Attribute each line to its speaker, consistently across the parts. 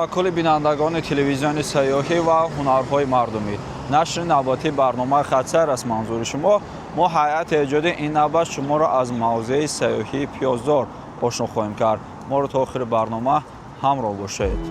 Speaker 1: Ба кулли бинандагони телевизиони сайёҳӣ ва ҳунарҳои мардумӣ. Нашри навбатии барномаи «Хатсайр» аст манзури шумо. Мо ҳайати эҷодӣ ин навбат шуморо аз мавзеи сайёҳии Пиёздор ошно хоҳем кард. Моро то охири барнома ҳамроҳ бошед.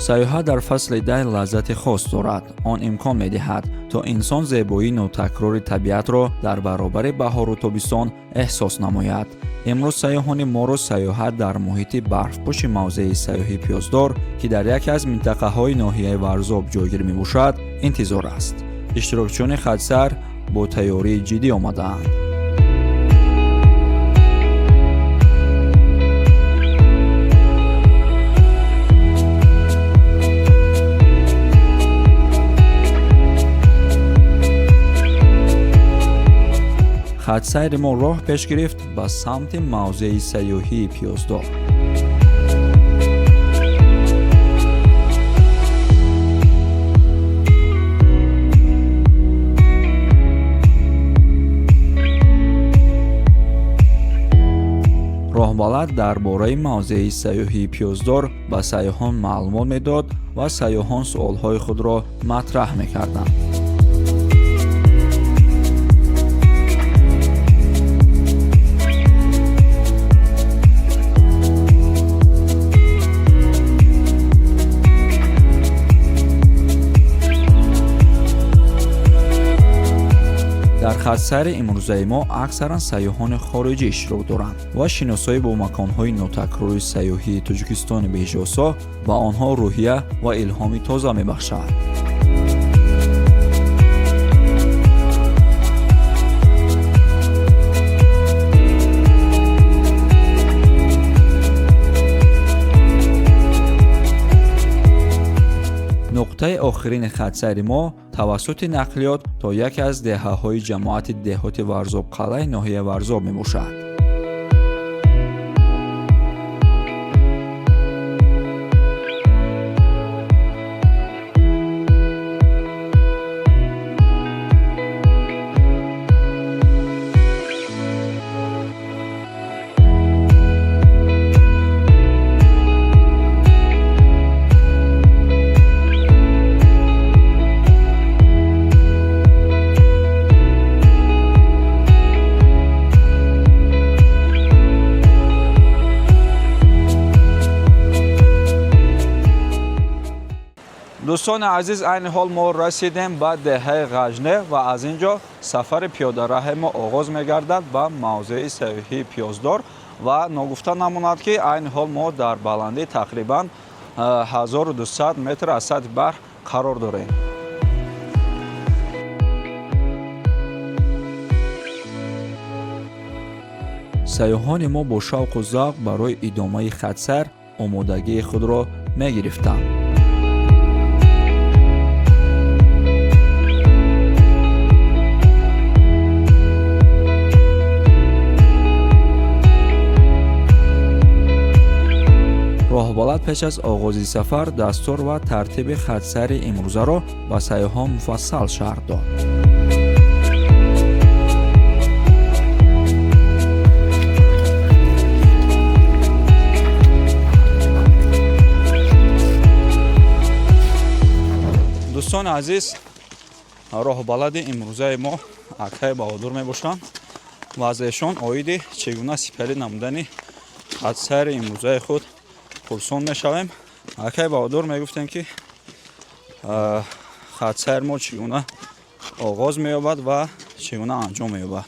Speaker 1: Сайёҳат дар фасли дай лаззати хос дорад. Он имкон медиҳад, то инсон зебоии нотакрори табиатро дар баробари баҳору тобистон эҳсос намояд. Имрӯз сайёҳони моро сайёҳат дар муҳити барфпӯши мавзеи сайёҳии Пиёздор, ки дар яке аз минтақаҳои ноҳияи Варзоб ҷойгир мебошад, интизор аст. Иштирокчиёни хатсайр бо тайёрии ҷиддӣ омадаанд. Хатсайри мо роҳ пеш гирифт ба самти мавзеи сайёҳии Пиёздор. Роҳбалад дар бораи мавзеи сайёҳии Пиёздор ба сайёҳон маълумот медод ва сайёҳон суолҳои худро матраҳ мекарданд. Дар хатсайри имрӯзаи мо аксаран сайёҳони хориҷӣ иштирок доранд ва шиносоӣ бо маконҳои нотакрори сайёҳии Тоҷикистони беҳишосо ба онҳо рӯҳия ва илҳоми тоза мебахшад. Нуқтаи охирини хатсайри мо тавассути нақлиёт то яке аз деҳаҳои ҷамоати деҳоти Варзобқалъаи ноҳияи Варзоб мебошад. Дӯстони азиз, айни ҳол мо расидем ба деҳаи Ғажне ва аз ин ҷо сафари пиёдараҳи мо оғоз мегардад ба мавзеи сайёҳии Пиёздор. Ва ногуфта намонад, ки айни ҳол мо дар баландӣ тақрибан 1200 метр аз сатҳи баҳр қарор дорем. Сайёҳони мо бо шавқу завқ барои идомаи хатсайр омодагии худро мегирифтанд. Роҳбалад пеш аз оғози сафар дастур ва тартиби хатсайри имрӯзаро ба сайёҳон муфассал шарҳ дод. Дӯстони азиз, роҳбалади имрӯзаи мо акаи Баҳодур мебошанд ва аз эшон оиди чӣ гуна сипарӣ намудани хатсайри имрӯзаи худ пурсон мешавем. Акаи Баҳодур, мегуфтем, ки хатсайр мо чӣ гуна оғоз меёбад ва чӣ гуна анҷом меёбад?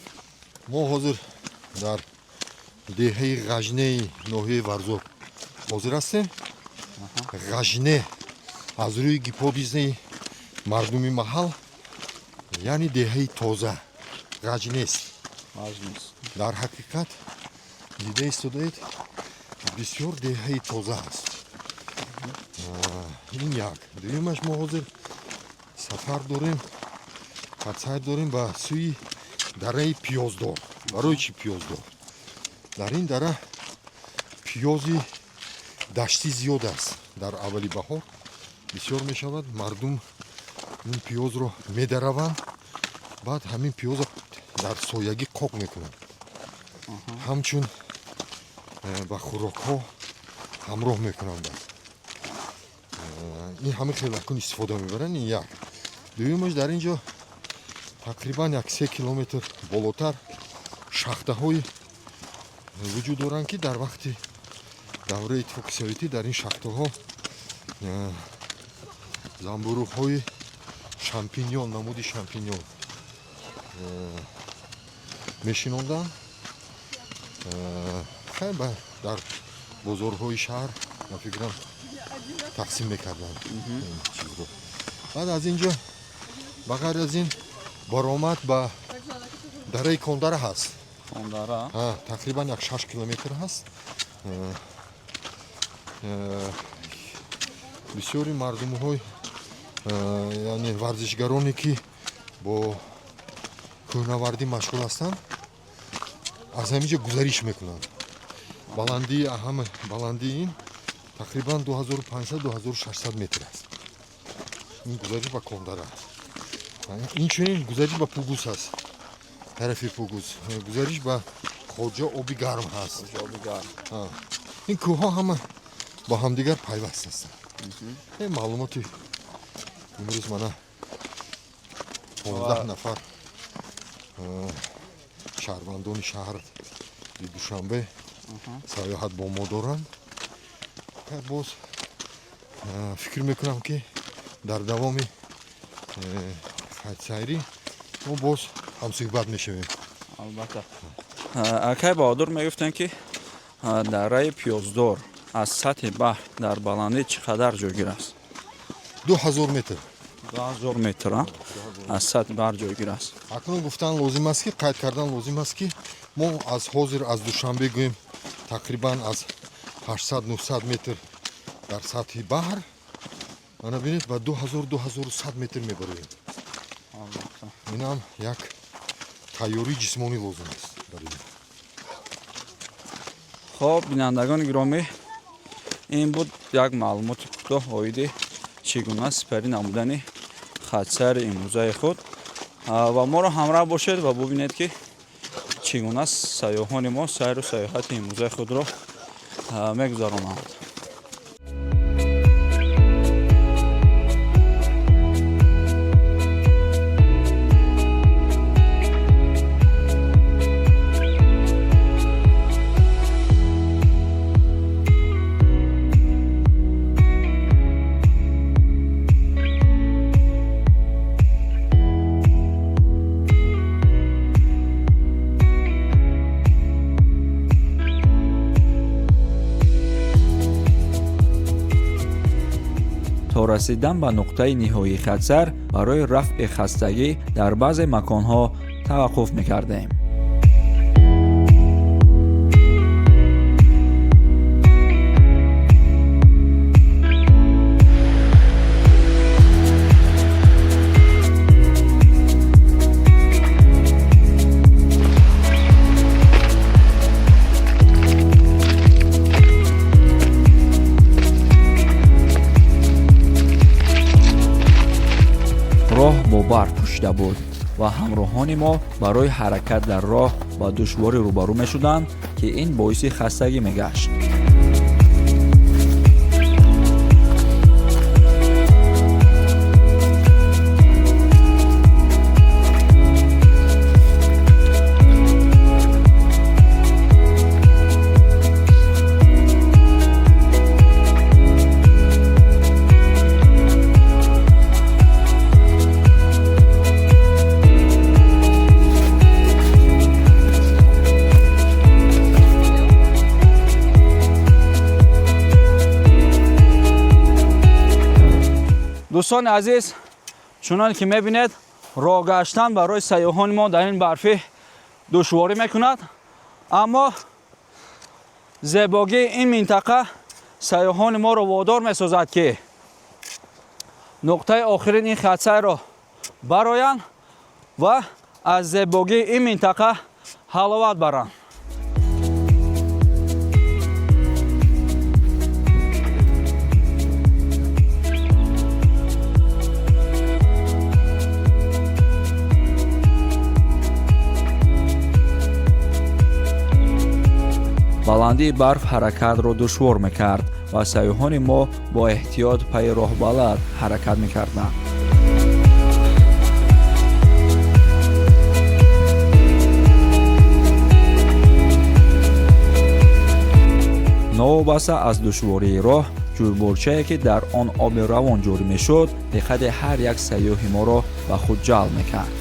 Speaker 2: Мо ҳозир дар деҳаи Ғажнеи ноҳияи Варзоб ҳозир ҳастем. Ғажне аз рӯи гипотезаи мардуми маҳал, яъне деҳаи тоза, ғаҷнест. Дар ҳақиқат, дида истодаед, бисёр деҳаи тоза аст. Ин як. Дуюмаш, мо ҳозир сафар дорем, хатсайр дорем ба сӯи дараи Пиёздор. Барои чӣ Пиёздор? Дар ин дара пиёзи даштӣ зиёд аст. Дар аввали баҳор Бисёр мешавад. Мардум ин пиёзро медараванд, баъд ҳамин пиёзро дар соягӣ қоқ мекунанд, ҳамчун ба хӯрокҳо ҳамроҳ мекунанд. Баъд ин ҳама хел акун истифода мебаранд. Ин як. Дуюмаш, дар ин ҷо тақрибан 1-3 километр болотар шахтаҳои вуҷуд доранд, ки дар вақти давраи Иттифоқи Советӣ дар ин шахтаҳо замбуруғҳои шампиньон, намуди шампиньон мешинонданд. Дар бозорҳои шаҳр, ба фикрам, тақсим мекарданд чизро. Баъд аз ин ҷо, ба ғайр аз ин, баромад ба дараи Кондара ҳаст. Тақрибан як 6 километр ҳаст. Бисёри мардумҳои, яъне варзишгароне, ки бо кӯҳнавардӣ машғул ҳастанд, аз ҳамин ҷо гузариш мекунанд. Баландии ҳама баландии ин тақрибан 2500-2600 метр аст. Ин гузариш ба Кондара. Инчунин гузариш ба Пугус ҳаст, тарафи Пугус гузариш ба Хоҷа Оби Гарм ҳаст. Ин кӯҳҳо ҳама бо ҳамдигар пайваст ҳастанд. Ин маълумоти имрӯз. Мана, 15 нафар шаҳрвандони шаҳри Душанбе саёҳат бо мо доранд. Боз фикр мекунам, ки дар давоми сайрӣ мо боз ҳамсӯҳбат мешавем.
Speaker 1: Албатта. Акай Баҳодур, мегуфтем, ки дараи Пиёздор аз сатҳи баҳр дар баландӣ чӣ қадар ҷойгир аст?
Speaker 2: 2000 метр.
Speaker 1: 2000 метр аз сатҳи баҳр ҷойгир аст.
Speaker 2: Акнун гуфтан лозим аст, ки қайд кардан лозим аст, ки мо аз ҳозир аз Душанбе гӯем, тақрибан аз 800-900 метр дар сатҳи баҳр, ана бинед, ба 2000, 2100 метр мебароем. Инам як тайёрии ҷисмонӣ лозим аст барои.
Speaker 1: Хоб, бинандагони гиромӣ, ин буд як маълумоти кӯтоҳ оиди чӣ гуна сипарӣ намудани хатсайри имрӯзаи худ. Ва моро ҳамроҳ бошед ва бубинед, ки чӣ гуна сайёҳони мо сайру саёҳати имрӯзаи худро мегузаронанд. То расидан ба нуқтаи ниҳоии хатсайр барои рафъи хастагӣ дар баъзе маконҳо таваққуф мекардем. Роҳ бо барф пӯшида буд ва ҳамроҳони мо барои ҳаракат дар роҳ ба душворӣ рӯбарӯ мешуданд, ки ин боиси хастагӣ мегашт. Дӯстони азиз, чунон ки мебинед, роҳ гаштан барои сайёҳони мо дар ин барфӣ душворӣ мекунад, аммо зебогии ин минтақа сайёҳони моро водор месозад, ки нуқтаи охирин ин хатсайрро бароянд ва аз зебогии ин минтақа ҳаловат баранд. Баландии барф ҳаракатро душвор мекард ва сайёҳони мо бо эҳтиёт пайи роҳбалад ҳаракат мекарданд. Новобаста аз душвории роҳ, ҷӯйборчае, ки дар он оби равон ҷорӣ мешуд, диққати ҳар як сайёҳи моро ба худ ҷалб мекард.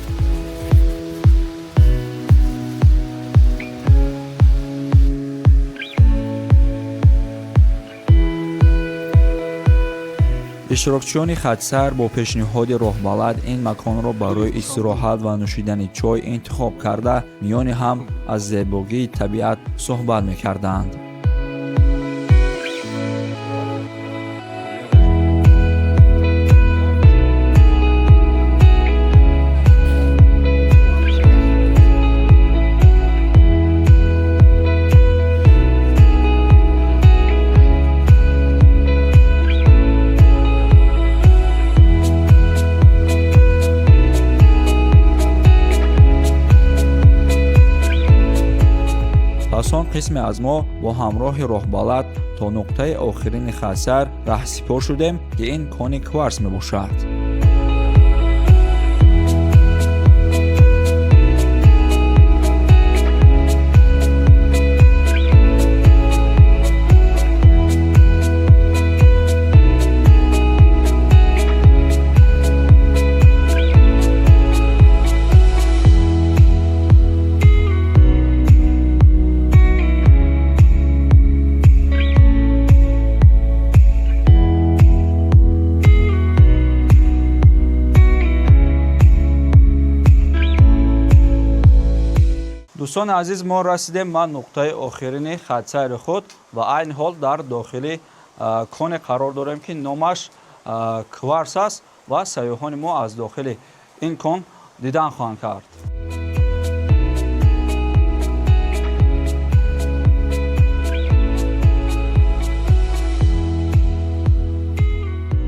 Speaker 1: Иштирокчиёни хатсайр бо пешниҳоди роҳбалад ин маконро барои истироҳат ва нӯшидани чой интихоб карда, миёни ҳам аз зебогии табиат суҳбат мекарданд. Пас он қисме аз мо бо ҳамроҳи роҳбалад то нуқтаи охирини хатсайр раҳсипор шудем, ки ин кони кварс мебошад. Дӯстони азиз, мо расидем ба нуқтаи охирини хатсайри худ ва айни ҳол дар дохили коне қарор дорем, ки номаш кварс аст ва сайёҳони мо аз дохили ин кон дидан хоҳанд кард.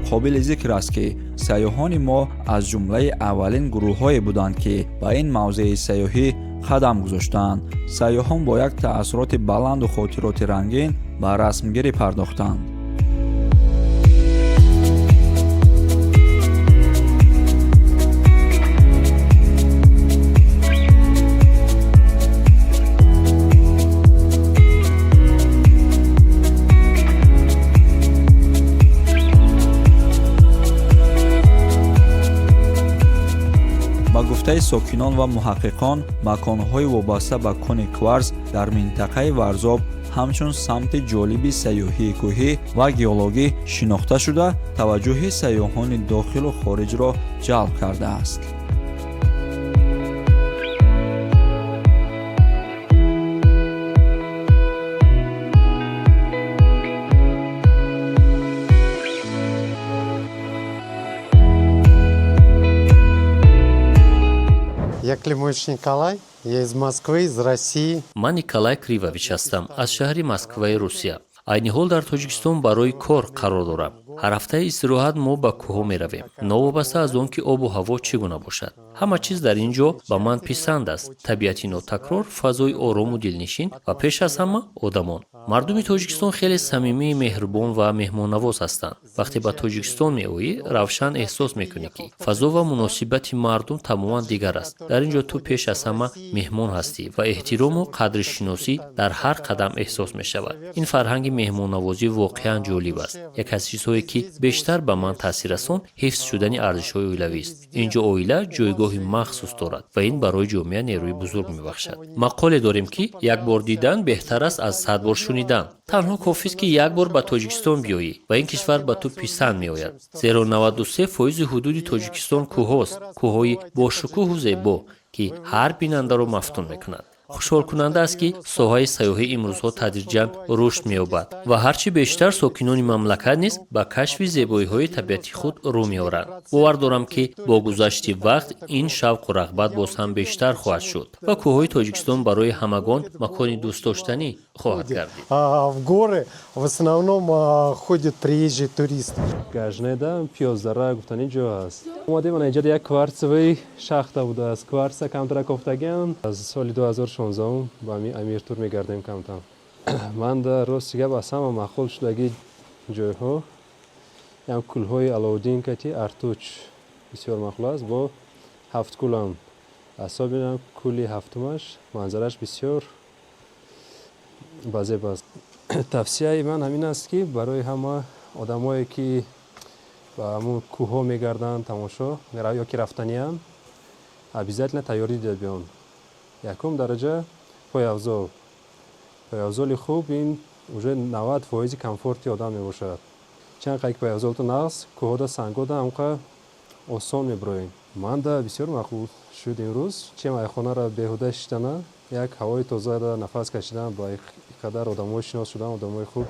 Speaker 1: Қобили зикр аст, ки сайёҳони мо аз ҷумлаи аввалин гурӯҳҳое буданд, ки ба ин мавзеи сайёҳӣ қадам гузоштанд. Сайёҳон бо як таассуроти баланду хотироти рангин ба расмгирӣ пардохтанд. Ба гуфтаи сокинон ва муҳаққиқон, маконҳои вобаста ба кони кварс дар минтақаи Варзоб ҳамчун самти ҷолиби сайёҳии кӯҳӣ ва геологӣ шинохта шуда, таваҷҷӯҳи сайёҳони дохилу хориҷро ҷалб кардааст.
Speaker 3: Я Климович Николай, я из Москвы, из России.
Speaker 4: Ман Николай Кривович ҳастам, аз шаҳри Москваи Русия. Айни ҳол дар Тоҷикистон барои кор қарор дорам. Ҳар ҳафтаи истироҳат мо ба кӯҳҳо меравем, новобаста аз он ки обу ҳаво чӣ гуна бошад. Ҳама чиз дар ин ҷо ба ман писанд аст: табиати нотакрор, фазои орому дилнишин ва пеш аз ҳама одамон. Мардуми Тоҷикистон хеле самимӣ, меҳрубон ва меҳмоннавоз ҳастанд. Вақте ба Тоҷикистон меоӣ, равшан эҳсос мекунӣ, ки фазо ва муносибати мардум тамоман дигар аст. Дар ин ҷо ту пеш аз ҳама меҳмон ҳастӣ ва эҳтирому қадршиносӣ дар ҳар қадам эҳсос мешавад. Ин фарҳанги меҳмоннавозӣ воқеан ҷолиб аст. Яке аз чизҳое, ки бештар ба ман таъсир расонд, ҳифз шудани арзишҳои оилавист. Ин ҷо оила ҷойгоҳи махсус дорад ва ин барои ҷомеа нерӯи бузург мебахшад. Мақоле дорем, ки як бор дидан беҳтар аст аз 100 бор шунидан. Танҳо кофист, ки як бор ба Тоҷикистон биёӣ ва ин кишвар ба ту писанд меояд, зеро 93 фоизи ҳудуди Тоҷикистон кӯҳҳост, кӯҳҳои бошукӯҳу зебо, ки ҳар бинандаро мафтун мекунад. Хушҳолкунанда аст, ки соҳаи сайёҳӣ имрӯзҳо тадриҷан рушд меёбад ва ҳарчи бештар сокинони мамлакат низ ба кашфи зебоиҳои табиати худ рӯ меоранд. Бовар дорам, ки бо гузашти вақт ин шавқу рағбат боз ҳам бештар хоҳад шуд ва кӯҳҳои Тоҷикистон барои ҳамагон макони дӯстдоштанӣ хоҳад гардид.
Speaker 3: В горы в основном ходят приезжие туристы.
Speaker 5: Гажнеда Пиёздара гуфтани ҷо аст. Омадем ана инҷа, як кварцевый шахта будааст. Кварца камтара кофтагиан. Аз соли 2016 ба ами Амиртур мегардем камтам. Ман да рости гап, аз ҳама маъқул шудаги ҷойҳо ям кӯлҳои Аловуддин кати Артуч бисёр маъқул аст, бо Ҳафткӯлам, асобинам кӯли ҳафтумаш манзараш бисёр базеб аст. Тавсияи ман ҳамин аст, ки барои ҳама одамое, ки ба ҳамун кӯҳҳо мегарданд, тамошо ё ки рафтаниям, обязательно тайёрӣ дида биён. Якум дараҷа пойафзол. Пойафзоли хуб ин уже 90% комфорти одам мебошад. Чанд қадр ки пойафзолту нағз, кӯҳода, сангода ҳамқа осон мебироем. Манда бисёр маъқул шуд имрӯз, чем айхонара беҳуда шиштана, як ҳавои тозара нафас кашидан, ба қадар одамои шинос шудан, одамои хуб.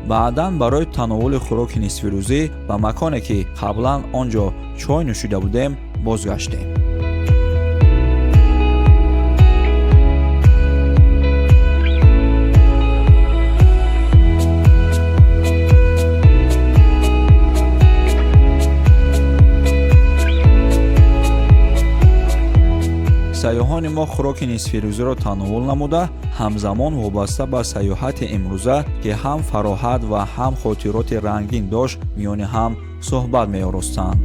Speaker 1: Баъдан барои тановули хӯроки нисфирӯзӣ ба маконе, ки қаблан он ҷо чой нӯшида будем, бозгаштем. Сайёҳони мо хӯроки нисфирӯзиро тановул намуда, ҳамзамон вобаста ба сайёҳати имрӯза, ки ҳам фароҳат ва ҳам хотироти рангин дошт, миёни ҳам суҳбат меоростанд.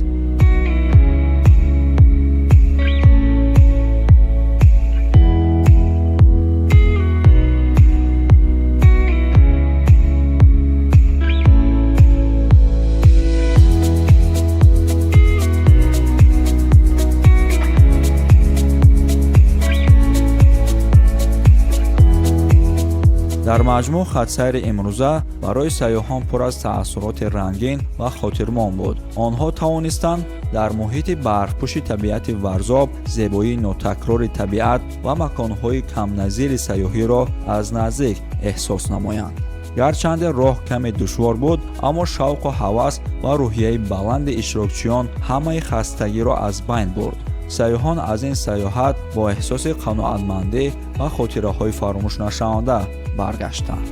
Speaker 1: Дар маҷмӯъ, хатсайри имрӯза барои сайёҳон пур аз таассуроти рангин ва хотирмон буд. Онҳо тавонистанд дар муҳити барфпӯши табиати Варзоб зебоии нотакрори табиат ва маконҳои камназири сайёҳиро аз наздик эҳсос намоянд. Гарчанде роҳ каме душвор буд, аммо шавқу ҳавас ва рӯҳияи баланди иштирокчиён ҳамаи хастагиро аз байн бурд. Сайёҳон аз ин сайёҳат бо эҳсоси қаноатмандӣ ва хотираҳои фаромӯшнашаванда баргаштанд.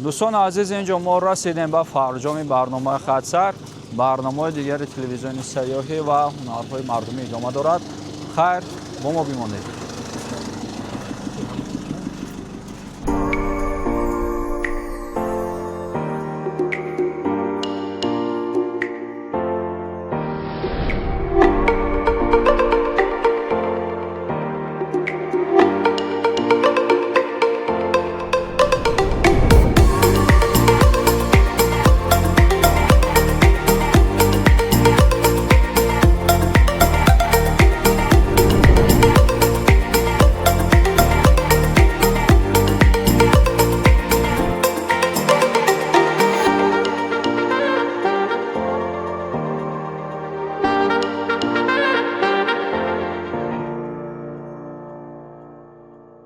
Speaker 1: Дӯстони азиз, ин ҷо мо расидем ба фарҷоми барномаи хатсайр. Барномаҳои дигари телевизиони сайёҳӣ ва ҳунарҳои мардумӣ идома дорад. Хайр, бо мо бимонед.